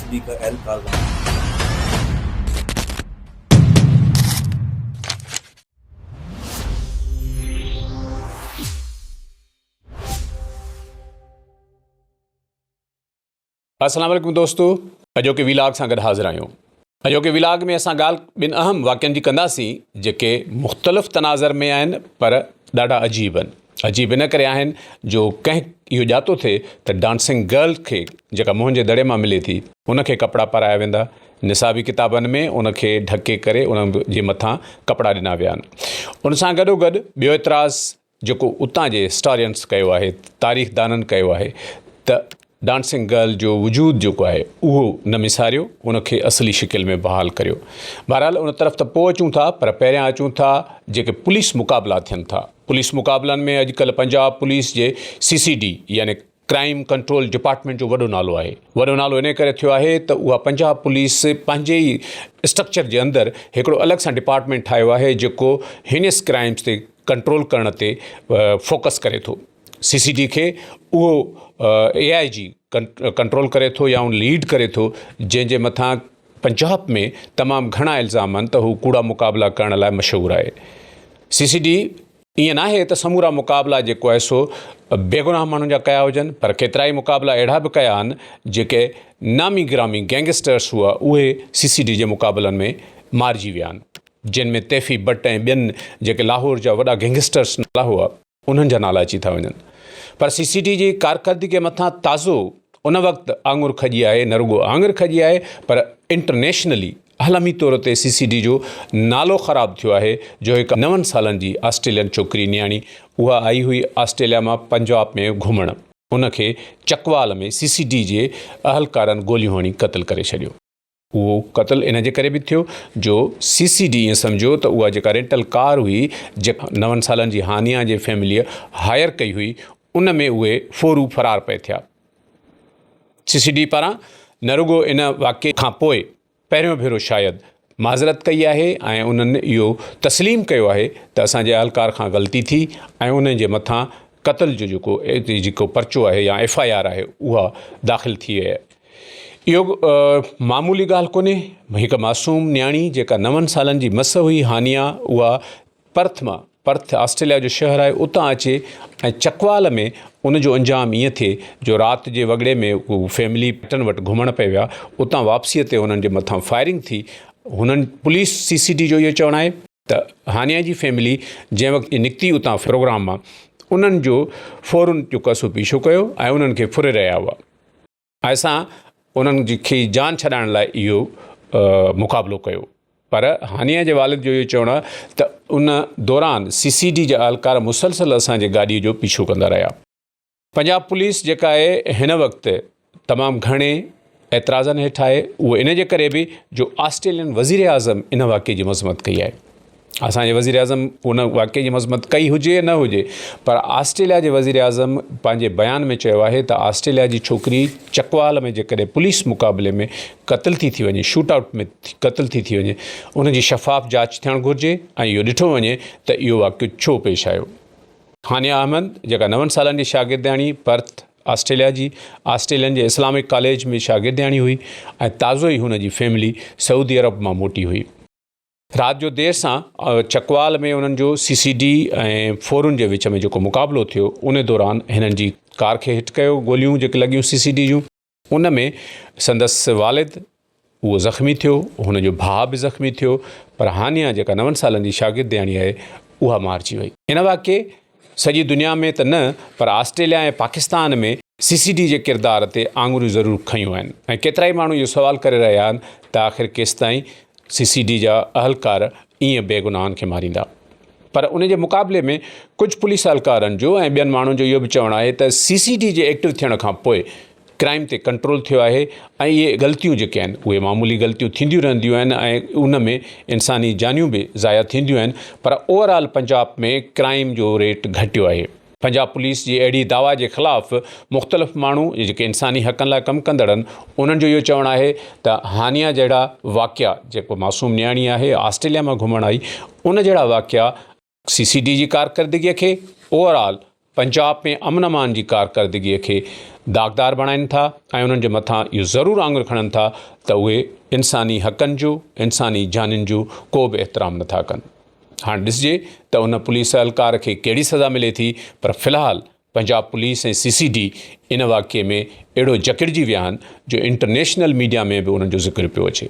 C D का एहलकार। السلام عليڪم دوستو اڄوڪي ويلاگ سان گڏ حاضر آهيون. اڄوڪي ويلاگ ۾ اسان ڳالهه ٻن اهم واقعن جي ڪنداسين جيڪي مختلف تناظر ۾ آهن پر ڏاڍا عجيب آهن. عجيب ان ڪري آهن جو ڪنهن اهو ڄاتو ٿئي ته ڊانسنگ گرل کي جيڪا موهن جي دڙي مان ملي ٿي ان کي ڪپڙا پارايا ويندا، نصابي ڪتابن ۾ ان کي ڍڪي ڪري ان جي مٿان ڪپڙا ڏنا ويا آهن. ان سان گڏوگڏ ٻيو اعتراض جيڪو اتان جي هسٽارينس ڪيو آهي، تاريخدانن ڪيو آهي ته ڊانسنگ گرل جو وجود جيڪو آهي اهو نه ميساريو، ان کي اصلي شڪل ۾ بحال ڪريو. بهرحال ان طرف ته پوء اچون ٿا پر پهريان اچون ٿا جيڪي پوليس مقابلا ٿين ٿا. پوليس مقابلن ۾ اڄڪلهه پنجاب پوليس جي سي سي ڊي يعني ڪرائيم ڪنٽرول ڊپارٽمينٽ جو وڏو نالو آهي. وڏو نالو انهي ڪري ٿيو آهي ته اها پنجاب پوليس پنهنجي ئي اسٽرڪچر جي اندر هڪڙو الڳ سان ڊپارٽمينٽ ٺاهيو آهي جيڪو هينيس ڪرائيمز تي ڪنٽرول ڪرڻ تي فوڪس ڪري ٿو. سي سي ڊي کي اهو اي آء جي ڪنٽرول ڪري ٿو يا ان ليڊ ڪري ٿو جنهن جي مٿان پنجاب ۾ تمام گهڻا الزام آهن ته هو ڪوڙا مقابلا ڪرڻ لاء مشهور آهي. سي سي ڊي ائين ناهي ته سمورا مقابلا جيڪو آهي سو بيگناهه ماڻهن جا ڪيا هجن پر ڪيترائي مقابلا اهڙا به ڪيا آهن جيڪي نامي گرامي گينگسٽرس هئا اهي سي سي ڊي جي مقابلن ۾ مارجي ويا آهن جن ۾ تيفي بٽ ۽ ٻين جيڪي لاهور جا وڏا گينگسٽرس نالا هئا انهن جا نالا اچي ٿا وڃن پر سي سي ڊي جي ڪارڪردگي مٿان تازو ان وقت آڱر کڄي آهي نه رڳو آڱر کڄي آهي پر انٽرنيشنلي عالمي طور تي سي سي ڊي جو نالو خراب ٿيو آهي جو هڪ نون سالن جي آسٽريلين ڇوڪري نياڻي اها آئي هئي آسٽريليا مان پنجاب ۾ گهمڻ ان کي چڪوال ۾ سي سي ڊي جي اهلڪارن گوليون هڻي قتل ڪري ڇڏيو. اهو قتل ان جي ڪري به ٿيو جو سي سي ڊي ائين سمجهيو ته اها جيڪا رينٽل ڪار هئي جيڪا نون سالن جي هانيا جي فيمليء هائر ڪئي هئي ان ۾ اهي ڦورو فرار پئي ٿيا. سي سي ڊي پاران نه رڳو ان واقعي کان پوء پهريون ڀيرو شايد معذرت ڪئي آهي ۽ انهن اهو تسليم ڪيو آهي ته اسان جي اهلڪار کان غلطي ٿي ۽ انهن جي مٿان قتل جو جيڪو جيڪو پرچو آهي يا ايف I R آهي اها داخل ٿي آهي. اهو معمولي ڳالهه ڪونهي هڪ معصوم نياڻي جيڪا نون سالن جي مس هئي هانيا اها پرٿ مان، پرٿ آسٽريليا جو شهر آهي، اتان اچي ۽ چڪوال ۾ ان جو انجام ائين ٿئي جو رات جي وڳڙي ۾ هو فيملي پٽن وٽ گهمڻ پئي ويا، اتان واپسيء تي هنن جي مٿان فائرنگ ٿي، هنن پوليس سي سي ڊي جو اهو چوڻ آهي ته هانيا جي فيملي جنهن وقت نڪتي اتان پروگرام مان انهن جو فورن جو ڪسو پيڇو ڪيو ۽ انهن کي ڦري رهيا هئا. اسان انهن جي کي جان ڇڏائڻ لاء اهو مقابلو ڪيو پر هانيا جي والد جو اهو چوڻ آهي ته ان دوران سي سي ڊي جا اهلڪار مسلسل اسان جي گاڏي جو پيڇو ڪندا رهيا. پنجاب پوليس جيڪا آهي هن وقت تمام گهڻي اعتراضن هيٺ آهي اهو ان جي ڪري به جو آسٽريلين وزيراعظم ان واقعي جي مذمت ڪئي آهي. اسان جي وزيراعظم ان واقعي جي مذمت ڪئي هجي يا نه هجي پر آسٽريليا جي وزيراعظم پنهنجي بيان ۾ چيو آهي ته آسٽريليا جي ڇوڪري چڪوال ۾ جيڪڏهن پوليس مقابلي ۾ قتل ٿي ٿي وڃي شوٽ آئوٽ ۾ قتل ٿي ٿي وڃي ان جي شفاف جاچ ٿيڻ گهرجي ۽ اهو ڏٺو وڃي ته اهو واقعو ڇو پيش آيو. هانيا احمد جيڪا نون سالن جي شاگردياڻي پرٿ آسٽريليا جي آسٽريلين جي اسلامڪ ڪاليج ۾ شاگردياڻي هئي ۽ تازو ئي هن جي فيملي سعودي عرب مان موٽي هئي. رات جو دير سان چڪوال ۾ انهن جو سي سي ڊي ۽ ڦورن جي وچ ۾ جيڪو مقابلو ٿيو ان دوران هنن جي ڪار کي هٽ ڪيو گوليون جيڪي لڳيون سي سي ڊي جون ان ۾ سندس والد اهو زخمي ٿيو هن جو ڀاء به زخمي ٿيو پر هانيا جيڪا نون سالن جي شاگردياڻي آهي اها مارجي وئي ان واقعي سڄي دنيا ۾ ته نه پر آسٽريليا ۽ پاڪستان ۾ سي سي ڊي جي ڪردار تي آڱريون ضرور کنيون آهن ۽ ڪيترائي ماڻهو اهو سوال ڪري رهيا آهن ته آخر ڪيستائين سي سي ڊي جا اهلڪار ائين بيگناهن کي ماريندا پر ان جي مقابلي ۾ ڪجهه پوليس اهلڪارن جو ۽ ٻين ماڻهن جو اهو به چوڻ آهي ته سي سي ڊي جي ايڪٽو ٿيڻ کان پوء ڪرائيم تي ڪنٽرول ٿيو آهي ۽ اهي غلطيون جيڪي آهن اهي معمولي غلطيون ٿينديون رهنديون آهن ۽ ان ۾ انساني جانيون به ضايع ٿينديون آهن پر اوور آل پنجاب ۾ ڪرائيم جو ريٽ گهٽيو آهي. پنجاب پوليس جي اهڙي دعويٰ جي خلاف مختلف ماڻهو جيڪي انساني حقن لاء ڪم ڪندڙ آهن انهن جو اهو چوڻ آهي ته هانيا جهڙا واقعا جيڪو معصوم نياڻي آهي آسٽريليا مان گهمڻ آئي ان جهڙا واقعا سي سي ڊي جي ڪارڪردگي کي اوور آل پنجاب ۾ امن امان جي ڪارڪردگيء کي داغدار بڻائين ٿا ۽ انهن جي مٿان اهو ضرور آڱر کڻن ٿا ته اهي انساني حقن جو، انساني جانين جو ڪو به احترام نٿا ڪن. هاڻ ڏسجي ته ان پوليس اهلڪار کي ڪهڙي سزا ملي ٿي پر في الحال Punjab police ۽ C C D ان واقعي ۾ اهڙو جڪڙجي ويا آهن جو انٽرنيشنل ميڊيا ۾ به انهن جو ذڪر پيو اچي.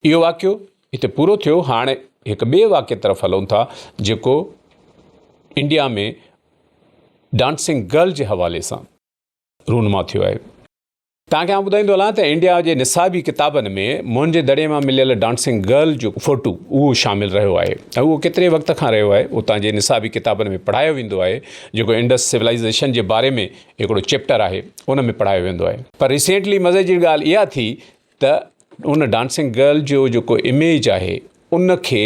اهو واقعو هتي پورو ٿيو هاڻ هڪ ٻئي واقعي طرف هلون ٿا جيڪو انڊيا ۾ ڊانسنگ گرل جي حوالي سان رونما ٿيو آهي. توهان کي آئون ٻڌائيندو هلان ته انڊيا جي نصابي ڪتابن ۾ موهن جي دڙي مان مليل ڊانسنگ گرل جو فوٽو اهو شامل رهيو آهي ۽ اهو ڪيتري وقت کان رهيو آهي اتان جي نصابي ڪتابن ۾ پڙهايو ويندو آهي جيڪو انڊس سولائيزيشن جي باري ۾ هڪڙو چيپٽر آهي ان ۾ پڙهايو ويندو آهي پر ريسينٽلي مزي جي ڳالهه اها ٿي ته ان ڊانسنگ گرل جو جيڪو اميج آهي ان کي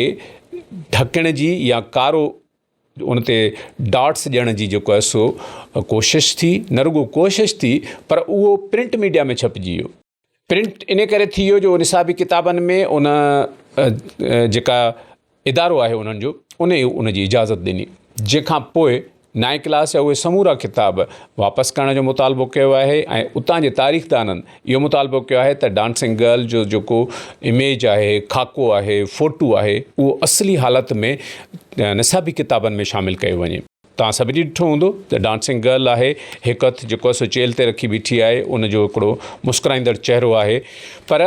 ڍڪڻ جي يا ڪارو ان تي ڊاٽس ڏيڻ جي جيڪو آهي سو ڪوشش ٿي نه رڳو ڪوشش ٿي پر اهو پرنٽ ميڊيا ۾ ڇپجي ويو. پرنٽ ان ڪري ٿي ويو جو نصابي ڪتابن ۾ ان جيڪا ادارو آهي انهن جو ان ان جي اجازت ڏني جنهن کان پوء نائين ڪلاس جا اهي سمورا ڪتاب واپس ڪرڻ جو مطالبو ڪيو آهي ۽ اتان جي تاريخدانن اهو مطالبو ڪيو آهي ته ڊانسنگ گرل جو جيڪو اميج آهي، خاڪو آهي، فوٽو آهي اهو اصلي حالت ۾ نصابي ڪتابن ۾ شامل ڪيو وڃي. توهان سڀني ڏٺو هوندو ته ڊانسنگ گرل آهي هڪ هٿ جيڪو آهي سو چيلهه تي رکي بيٺي آهي ان جو هڪڙو مسڪرائيندڙ چهرو آهي پر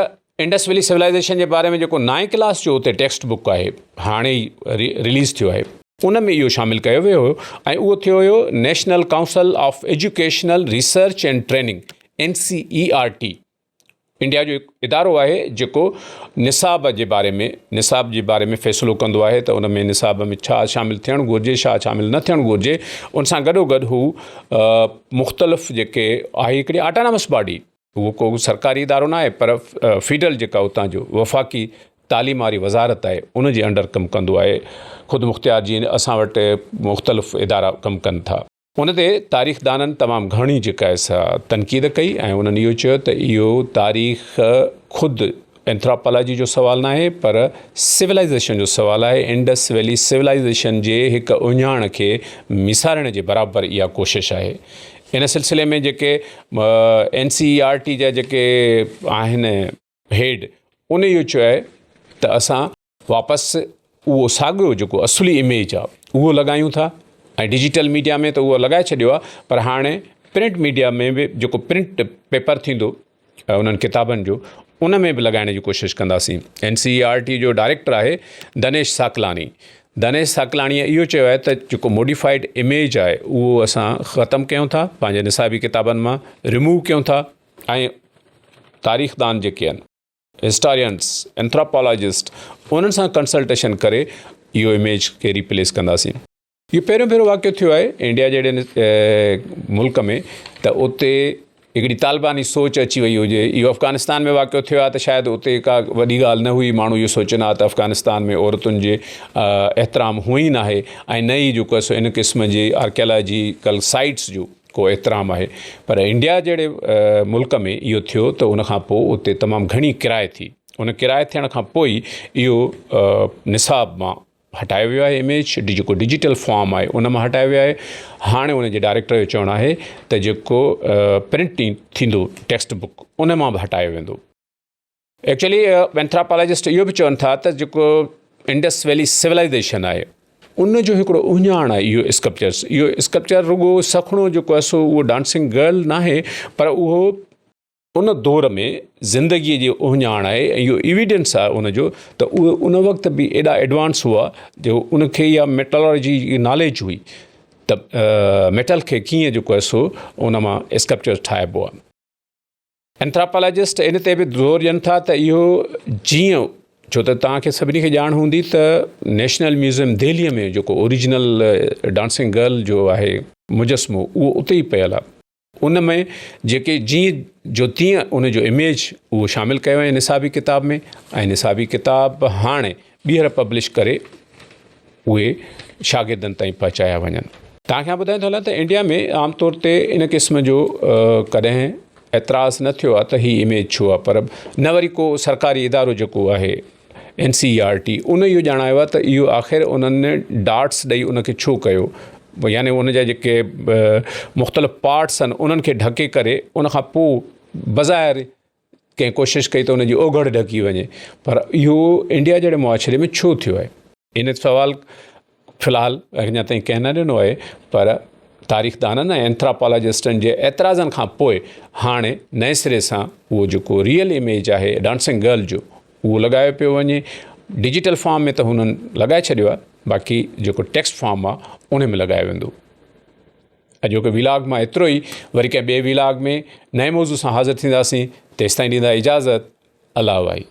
انڊس ويلي سولائيزيشن جي باري ۾ جيڪو نائين ڪلاس جو اتي ٽيڪسٽ بڪ آهي هاڻي ئي رليز ٿيو آهي ان ۾ اهو شامل ڪيو ويو هيو ۽ اهو ٿيو هيو national council of educational research and training N C E R T India جو هڪ ادارو آهي جيڪو نصاب جي باري ۾ نصاب جي باري ۾ فيصلو ڪندو آهي ته ان ۾ نصاب ۾ ڇا شامل ٿيڻ گهرجي ڇا شامل نه ٿيڻ گهرجي ان سان گڏو گڏ هو مختلف جيڪي آهي هڪڙي آٽانامس باڊي اهو ڪو سرڪاري ادارو ناهي پر فيڊرل جيڪا اتان جو وفاقي تعليم واري وزارت آهي ان جي انڊر ڪم ڪندو آهي خود مختيار جيئن اسان وٽ مختلف ادارا ڪم ڪن ٿا. ان تي تاريخدانن تمام گهڻي جيڪا آهي سا تنقيد ڪئي ۽ انهن اهو چيو ته اهو تاريخ خود اينٿراپالاجي جو سوال ناهي پر سولائيزيشن جو سوال آهي، انڊس ويلي سولائيزيشن جي هڪ اهڃاڻ کي ميسارڻ جي برابر اها ڪوشش آهي. ان سلسلي ۾ جيڪي اين سي اي آر ٽي جا جيڪي آهن هيڊ ان اهو چيو آهي ته اسان واپس اهو ساڳيو جيڪو اصلي اميج آهي اهو لڳايون ٿا ۽ ڊجيٽل ميڊيا ۾ ته اهو لڳائي ڇڏيو آهي پر هاڻي پرنٽ ميڊيا ۾ به جيڪو پرنٽ پيپر ٿيندو انهن ڪتابن جو ان ۾ به لڳائڻ جي ڪوشش ڪنداسين اين سي اي آر ٽي جو ڊائريڪٽر آهي دنيش ساڪلاني دنيش ساڪلاڻي اهو چيو آهي ته جيڪو موڊيفائيڊ اميج آهي اهو اسان ختم ڪيون ٿا پنهنجي نصابي ڪتابن مان ريموو ڪيون ٿا ۽ تاريخدان جيڪي آهن هسٽارينس اينٿراپالاجسٽ انهن سان ڪنسلٽيشن ڪري اهو اميج کي ريپليس ڪنداسين. اهو پهريون ڀيرو واقعو ٿيو آهي انڊيا جهڙي ملڪ ۾ ته اتي هڪڙي طالباني سوچ اچي وئي هجي. اهو افغانستان ۾ واقعو ٿيو آهي ته شايد اتي ڪا وڏي ڳالهه نه هئي، ماڻهو اهو سوچن ها ته افغانستان ۾ عورتن جي احترام هونئن ئي ناهي ۽ نه ئي جيڪو آهي سو ان قسم جي آرڪيالاجيڪل سائيٽس جو ڪو احترام آهي پر انڊيا جهڙي ملڪ ۾ اهو ٿيو ته ان کان پوء اتي تمام گهڻي ڪرائي ٿي ان ڪرائي ٿيڻ کان پوء ئي اهو نصاب مان هٽايو ويو آهي اميج جيڪو ڊجيٽل فارم آهي ان مان هٽايو ويو آهي هاڻي ان جي ڊائريڪٽر جو چوڻ آهي ته جيڪو پرنٽ ٿيندو ٽيڪسٽ بڪ ان مان به هٽايو ويندو. ايڪچوئلي اينٿراپالاجسٽ اهو به چون ٿا ته جيڪو انڊس ويلي سولائيزيشن آهي ان جو هڪڙو اهڃاڻ آهي اهو اسڪلپچرس اهو اسڪلپچر رڳو سکڻو جيڪو آهي سو اهو ڊانسنگ گرل ناهي پر اهو ان دور ۾ زندگيء جو اهڃاڻ آهي ۽ اهو ايويڊنس آهي ان جو ته اهي ان وقت به ايڏا ايڊوانس هئا جو ان کي اها ميٽالاجي جي ناليج هئي ته ميٽل کي ڪيئن جيڪو آهي سو ان مان اسڪلپچر ٺاهبو آهي. اينٿراپالاجسٽ ان تي به زور ڏين ٿا ته اهو جيئن ڇو ته توهان کي سڀني کي ڄاڻ هوندي ته نيشنل ميوزيم دهليء ۾ جيڪو اوريجنل ڊانسنگ گرل جو آهي مجسمو اهو اتي ئي پيل آهي ان ۾ جيڪي جيئن جو تيئن ان جو اميج اهو شامل ڪيو وڃي نصابي ڪتاب ۾ ۽ نصابي ڪتاب هاڻي ٻيهر پبلش ڪري اهي شاگردن تائين پهچايا وڃن. توهان کي آئون ٻڌائيندو هلان ته انڊيا ۾ عام طور تي ان قسم جو ڪڏهن اعتراض نه ٿيو آهي ته هي اميج ڇو آهي پر نه وري ڪو سرڪاري ادارو جيڪو آهي اين سي اي آر ٽي ان اهو ڄاڻايو آهي ته اهو آخر انهن ڊاٽس ڏئي ان کي ڇو ڪيو. يعني ان جا جيڪي مختلف پارٽس آهن انهن کي ڍڪي ڪري ان کان پوء بظاهر ڪنهن ڪوشش ڪئي ته ان جي اوگهڙ ڍڪي وڃي پر اهو انڊيا جهڙي معاشري ۾ ڇو ٿيو آهي؟ ان سوال في الحال اڃا تائين ڪنهن نه ڏنو آهي پر تاريخدانن ۽ اينٿراپالاجسٽن جي اعتراضن کان پوء هاڻي نئين سري سان اهو جيڪو ريئل اميج آهي ڊانسنگ گرل جو اهو لڳايو پيو وڃي ڊجيٽل فارم ۾ ته هنن لڳائي ڇڏيو آهي باقي جيڪو ٽيڪسٽ فارم آهي ان ۾ لڳايو ويندو. اڄوڪي ويلاگ مان ايترو ئي وري ڪنهن ٻئي ويلاگ ۾ نئين موضوع سان حاضر ٿينداسين تيستائين ڏيندا اجازت الله وائي.